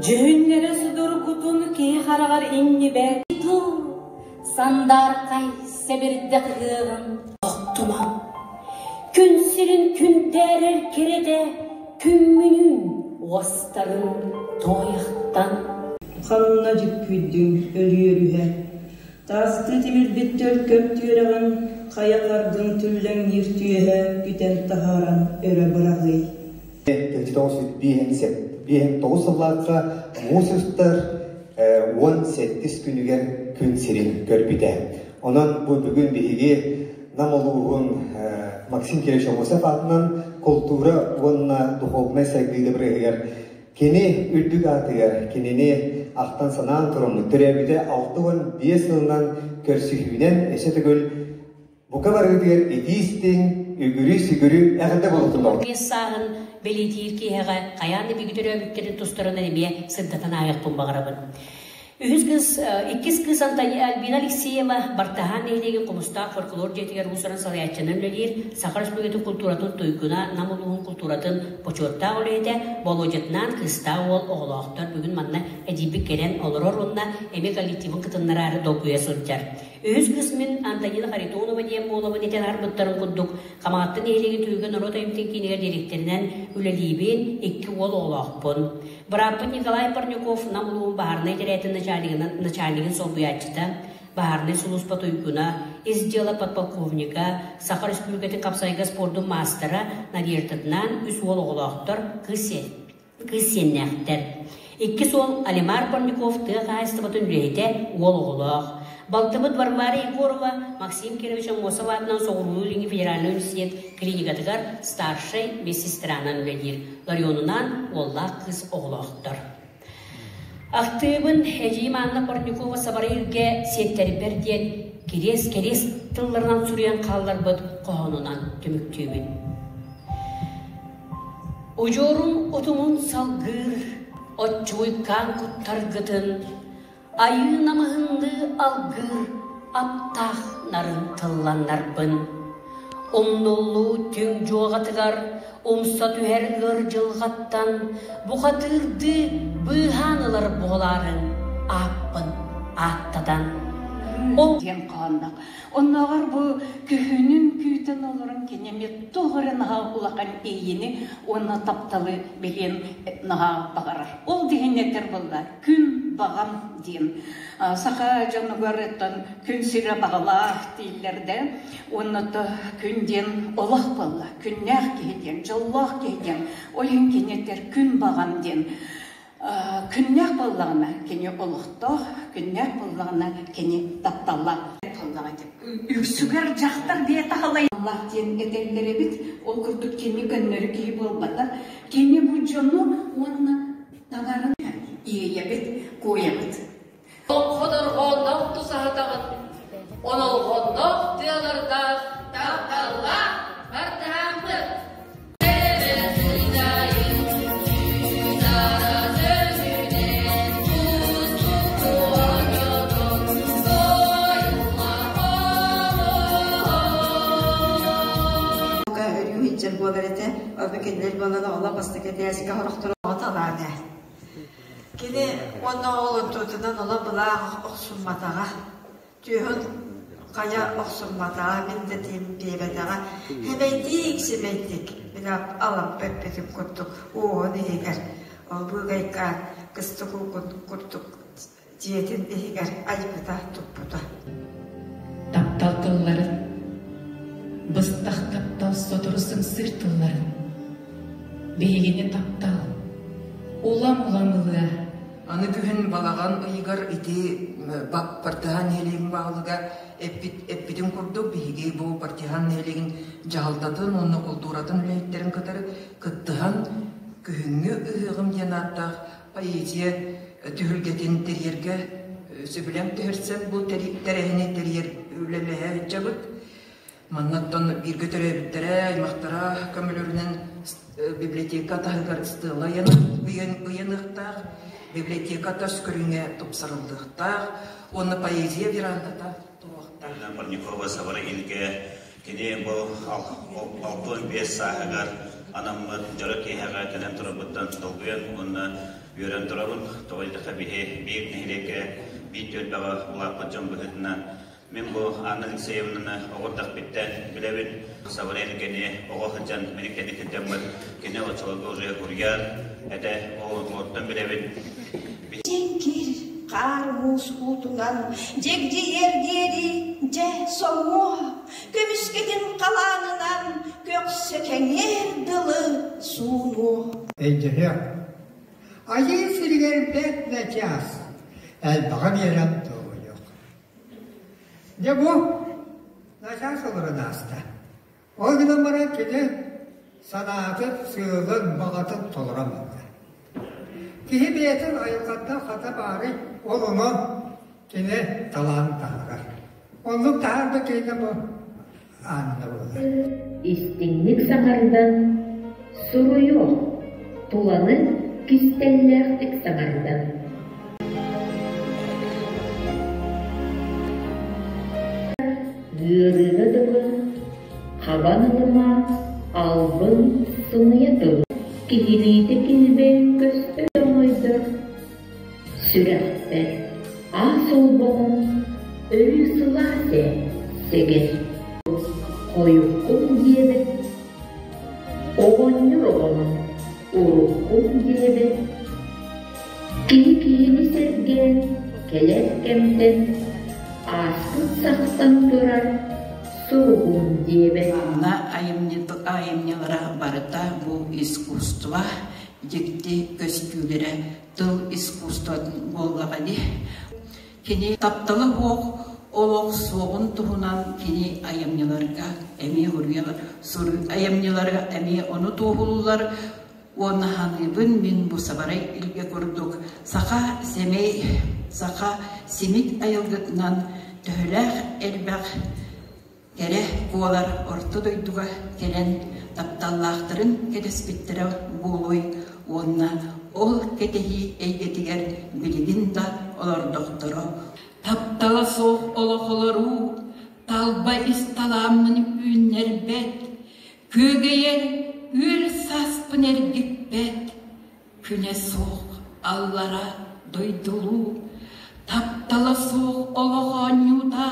Дьүһүннэрэ судургутун киһи хараҕар иҥнибэт тыл сандаархай сэбирдэх ыһыаҕын тохтумаҥ. Күн сирин күндээрэр кэрэтэ күммүнүүн уостарын туойахтан. Ханна дьүккүйдүҥ өлүөрүһэ Таастыы тимирбит төлкөм түөрэҕин хайа харгын түллэҥниир түөһэ үтэн таһааран өрө быраҕый. 1959 сыллаахха муус устар 18 күнүгэр күн сирин көрбүтэ. Онон бу бүгүн биһиги Нам улууһун Максим Кирович Аммосов аатынан култуура уонна духовнай сайдыы дыбарыаһыгар Кини үрдүк аатыгар кинини ахтан-санаан тураммыт төрөөбүтэ 65 сылынан көрсүһүүнэн өссө төгүл бука барыытыгар итии-истиҥ, үгүрү-сүгүрү эҕэрдэ буолуохтун Биэс сааһын бэлиэтиир киэһэҕэ хайаан да биһиги төрөөбүттэрин тустарынан эмиэ сырдатан ааһыахпын баҕарабын. Үһүс кыыс, иккис кыыс Альбина Алексеева Бартаһаан нэһилиэгин Хомустаах фольклор дьиэтигэр уус-уран салайааччынан үлэлиир, Саха Республикатын култууратын туйгуна, Нам улууһун култууратын бочуоттаах үлэһитэ, Болуодьатынаан кыыстаах уол оҕолоохтор бүгүн манна эдьиийбит кэлэн олорор уонна эмиэ коллективын кытыннараары долгуйа сылдьар. Үһүс кыыс мин Антонина Харитонова диэн буолабын этэн аһарбыттарын курдук, Хамаҕатта нэһилиэгин Түһүлгэ норуот айымньытын киинигэр дириэктэринэн үлэлиибин, икки уол оҕолоохпун. Бырааппыт Николай Парников Нам улууһун баһаарынай тэрээтин начальнигынан начальнигын солбуйааччыта, баһаарынай сулууспа туйгуна, ис дьыала подполковнига, Саха Республикатын хапсайга спордун маастара Надеждатынаан үс уол оҕолоохтор, кыыс кыыс сиэннээхтэр. Иккис уол Алимар Парников тыа хаһаайыстыбатын үлэһитэ, уол оҕолоох. Балтыбыт Варвара Егорова Максим Кирович Аммосов аатынан Соҕуруулуу-Илиҥҥи федеральнай университет клиникатыгар старшай медсестранан үлэлиир. Ларионунаан уоллаах кыыс оҕолоохтор. Ахтыыбын эдьиийим Анна Парникова Сабарайыргэ сиэттэрбэр диэн кириэс-кэриэс тылларынан суруйан хаалларбыт хоһоонунан түмүктүүбүн. Удьуорум утумун салгыыр, оччугуйкаан куттаргытын Айыы намыһынныы алгыыр аптаах нарын тылланнарбын. Умнуллуу түҥ дьуоҕатыгар умса түһэр ыар дьылҕаттан бухатыырдыы быыһаан ылар буолаарыҥ ааппын ааттатан. Ол диэн хоһоонноох. Оннооҕор бу күһүнүн күүтэн олорон кини эмиэ туох эрэ наһаа улахан иэйиини уонна тапталы билиэн наһаа баҕарар. Ол диһин этэр буолла күн баҕам диэн. Саха дьонугар оттон күн сирэ баҕалаах дииллэр да уонна то күн диэн олох буолла. Күннээх киһи диэн, дьоллоох киһи диэн. Ол иһин кини этэр күн баҕам диэн. Күннээх буоллаҕына кини олохтоох, күннээх буоллаҕына кини тапталлаах буоллаҕа диэн. Үксүгэр дьахтар бэйэтэ халайаллаах диэн этэллэр эбит. Ол курдук кини көннөрү киһи буолбатах. Кини бу дьону уонна Таҥараны иэйэбит, куойабыт. Олоҥхо тусаһатаҕын, онолҕонноох тыалардаах тапталлаах бартыһааммыт. Өрүү сылдьар буолар этэ. Онно кинилэр буолан оҕолор бастакы этээскэ сорохторо талаан ээ. Кини уонна ол онтуутунан олох былаах охсумматаҕа, түөһүн хайа охсумматаҕа, мин да тиим диэбэтэҕэ. Сэмэйдик-сэмэйдик, мин алампа эппитим курдук уоһун иһигэр, ол быыкайкаан кыстык уукун курдук дьиэтин иһигэр айбыта, туппута. Таптал тылларын, быстах таптал сотору сыҥсыыр тылларын, биһигини таптал улам-улам ылыа. Аны күһүн балаҕан ыйыгар ити Партиһан нэһилиэгин баһылыга эппит, эппитин курдук биһиги бу Партиһан нэһилиэгин дьаһалтатын уонна култууратын үлэһиттэрин кытары кыттыһан күһүҥҥү ыһыаҕым диэн ааттаах поэзия түһүлгэтин тэрийэргэ сөбүлэҥ түһэрсэн бу тэрээһини тэрийэр үлэлэһэ сылдьабыт. Маннаттан бииргэ төрөөбүттэрэ, аймахтара көмөлөрүнэн библиотека таһыгар стела ыйаныахтаах, библиотека тас көрүҥэ тупсарыллыахтаах уонна поэзия верандата туруохтаах. Парникова Сабара Илгэ кини бу 65 сааһыгар анаммыт дьоро киэһэҕэ кэлэн турарбыттан долгуйан уонна үөрэн турабын. Тоҕо диэтэххэ биһи биир нэһилиэккэ биир түөлбэҕэ улааппыт дьон быһыытынан Мин бу Анна Алексеевнаны оҕо эрдэхпиттэн билэбин. Сабара Илгэни оҕо сылдьан мин кэнник сылдьаммыт кини оччолорго уже курьер этэ оҕоттон билэбин. Дьэҥкир хаар муус уутунан дьэгдьийэр диэри дьэ соҥуо, көмүскэтин халаанынан көхсө кэҥиэр дылы суунуо. Өйдөһүөх. Айыы сиригэр бэрт начаас, элбэҕи биэрэн туойуох. Дьэ бу начаас олорон ааста. Ол гынан баран кини санаатын, сыалын, баҕатын толорон барда. Киһи бэйэтин айылҕаттан хата баарый, ол онон кини талаан таһаарар. Оннук таһаарбыт киһитэ бу Анна буолар. Истиҥник саҥардан суруйуох, туланы кистэллээхтик саҥардан. Ыарыыга дылы хабан ылыма албын сымыйа тыл киһилиитэ килбэйэн көстөр оҥойдор Сүрэхпэр аас олбоҕум өрүү сылаас ээ, сэгэр. Хойуккум диэбэт, оҕонньор оҕону уруккум диэбэт. Киһи киһини сэргээн кэлэр кэмтэн ааспыт сахтан турар суругум диэбэт. Анна айымньылара барыта бу искусство дьикти көстүүлэрэ тыл искусствотын буоллаҕа дии. Кини таптала суох олох суоҕун туһунан кини айымньыларга эмиэ айымньылара эмиэ ону туоһулуулар уонна саныыбын мин бу сабарай илгэ курдук саха сэмэй саха симик айылгытынан төһөлөөх элбэх Кэрэ куолар орто дойдуга кэлэн тапталлаахтарын кэтэспиттэрэ буолуой уонна ол кэтэһии эйгэтигэр билигин да олордохторо. Таптала суох олох олоруу талба ис талааммын үүннэрбэт, күөгэйэр үөл сааспын эргиппэт, Күнэ суох аллара дойдулуу, таптала суох олох оонньуута,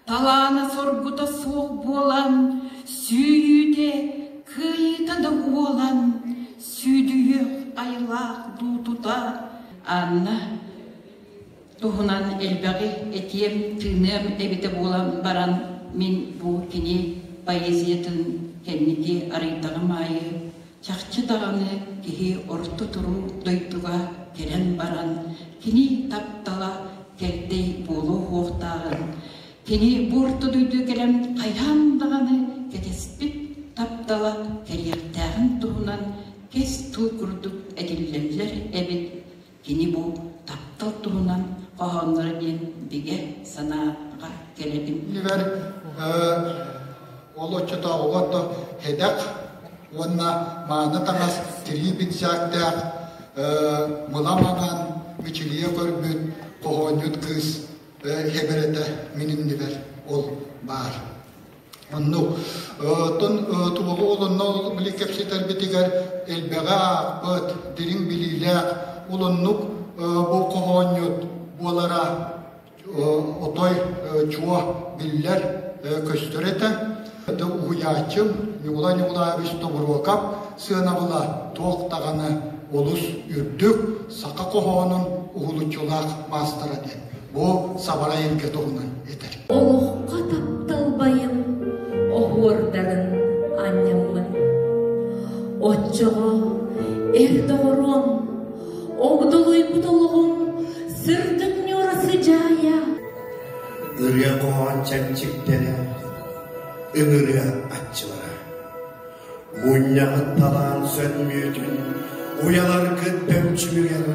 талаана соргута суох буолан, сүүйүүтэ, кыайыыта да уолан, сүүдүйүөх айылаах дуутута. Анна туһунан элбэҕи этиэм, тыыныам эбитэ буолан баран, мин бу кини поэзиятын кэнники арыйдаҕым аайы Чахчы даҕаны киһи орто туруу дойдуга кэлэн баран, кини таптала кэлтэй буолуо суохтааҕын, кини бу орто дойдуга кэлэн хайаан даҕаны кэтэспит таптала кэлиэхтээҕин туһунан кэс тыл курдук этиллэллэр эбит. Кини бу таптал туһунан хоһоонноро диэн бигэ санааҕа кэлэбин. Ол оччотооҕуга то һэдэх уонна мааны таҥас тирии бинсээктээх мыла маҥан мичилийэ көрбүт хоһоонньут кыыс хэбэрэтэ мин иннибэр ол баар. Оннук. Оттон Тубалы олонно били кэпсэтэрбитигэр элбэҕи аахпыт, дириҥ билиилээх улуннук бу хоһоонньут буолара отой чуо биллэр көстөр этэ. Уһуйааччым Ньукулай Ньукулаевич Тобуруокап сыанабыла туох даҕаны олус үрдүк саха хоһоонун уһулуччулаах маастара диэн. Бу Сабарай Илгэ туһунан этэр. Олоххо тапталбайым оһуордарын анньаммын. Оччоҕо эр доҕоруом, огдолуйбут олоҕум сырдык ньуура сыдьаайа. Ырыа хоһоон чэпчиктэрэ, ыҥырыа аччылара. Мунньаҕыт талаан сөнмүөтүн, уйаларгыт бөмчүмүгэр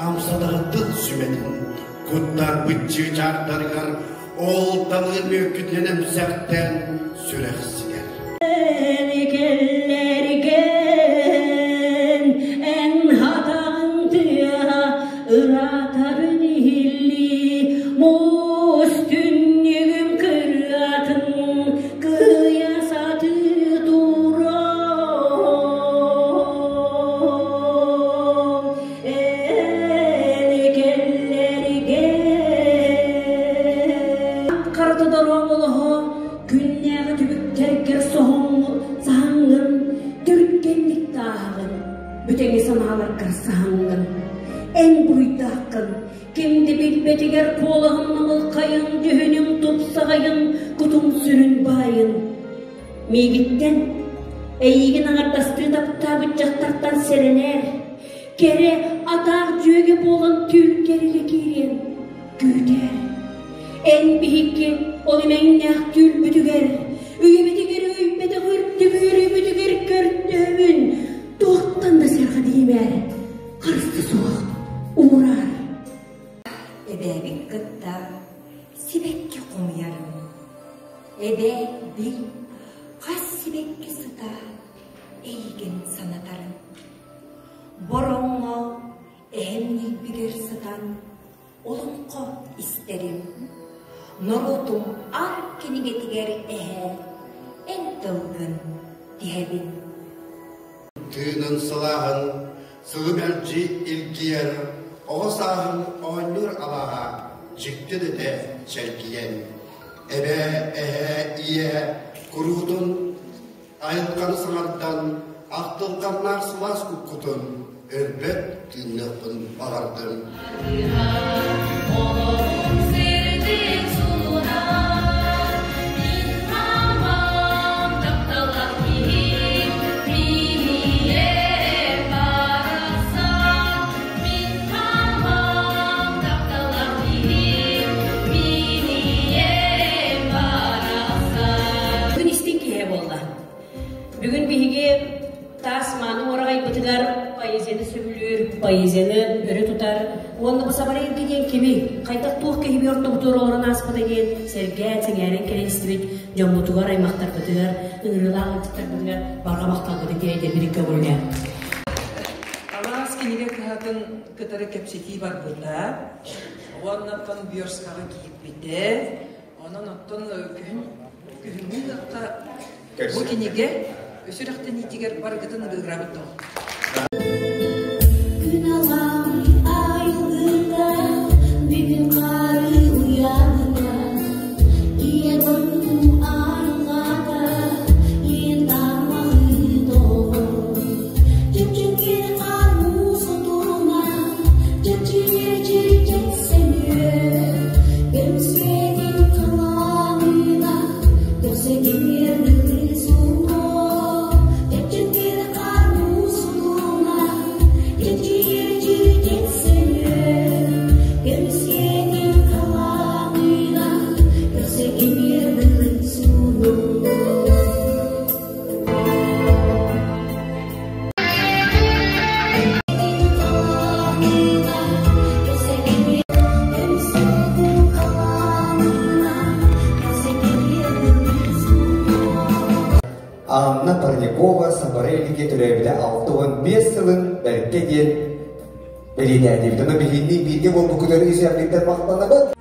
амсатаҕыт тыл сүмэтин. Куттарбыт чыычаахтарыгар ол талыыр мүөккүтүнэн эмсэхтэн сүрэхсийэр. Кэллэргэн эн хатаҕын тыаһа ыраатарын иһиллии муус түннүгүм кырыатын кыйа сатыы туран эн кэллэргэн Харата дороом олоһо күннээҕи түбүктэргэр соһоҥҥун, түргэнник тааһаҕын, бүтэҥи санааларгар саһаҥҥын. Эн буруйдааххын, ким да билбэтигэр куолаһым намылхайын, дьүһүнүм тупсаҕайын, кутум сүрүн баайын. Миигиттэн, эйиигин аҥардастыы таптаабыт дьахтартан сэрэнээр, кэрэ атаах дьүөгэ буолан түүл кэрилэ киириэн күүтээр. Эн биһикки ол имэҥнээх түүлбүтүгэр, үйэбитигэр үйбэтэх үрдүк үөрүүбүтүгэр көрдөһөбүн, туохтан да сэргэдийимээр, харыста суох уураар. Эбээбин кытта сибэкки хомуйарым. Эбээ бил хас сибэкки сыта эйигин санатарын. Бороҥҥо эһэм ньилбигэр сытан олоҥхо истэрим. Норуотум ар кинигэтигэр эһээ эн тылгын тиһэбин. Тыынын сылааһын сылы мэлдьи илгийэр, оҕо сааһын оонньуур алааһа дьикти да этэ чэлгийэн. Эбээ, эһээ, ийэ куруутун айылҕаны саҥардан, ахтылҕаннаах сылаас куккутун өлбөт тыынныахпын баҕардым. Күн истиҥ киһи буолла. Бүгүн биһиги таас мааны уораҕайбытыгар поэзияны сөбүлүүр, поэзияны өрө тутар уонна бу Сабарайырга диэн кими, хайдах туох киһи ортобутугар олорон ааспыта диэн сэргээн, сэҥээрэн кэлэн истибит дьоммутугар, аймахтарбытыгар, ыҥырыылаах ыалдьыттарбытыгар барҕа махталбытын тиэрдэрбит көҥүлэ. Алаас кинигэ кыһатын кытары кэпсэтии барбыта. Уонна оттон Бьерскаҕа киирбитэ. Онон оттон күһүн күһүҥҥү ыһыахха бу кинигэ сүрэхтэниитигэр барыгытын ыҥырабыт дуо? Күн алаай айылгыта бүгүн хаары уйаныта Ийэ дойдум арылҕата иэн тамаҕы тоҕо Чэпчэки хаар муус отуна чэпчиир чирчэк сэмүө Көмүскэтин кылаанына Көсө киэр суно Чэпчэки хаар муус отуна чэпчиир чирчэк сэмүө Көмүскэтин кылаанына Көсө киэр суно Анна Парникова Сабарелиге төрөөбүтэ 65 сылын бэркэ диэн бэлиэтээтибит. Ону биһиги бииргэ буолбуккутугар ис эргиттэн махтанабыт.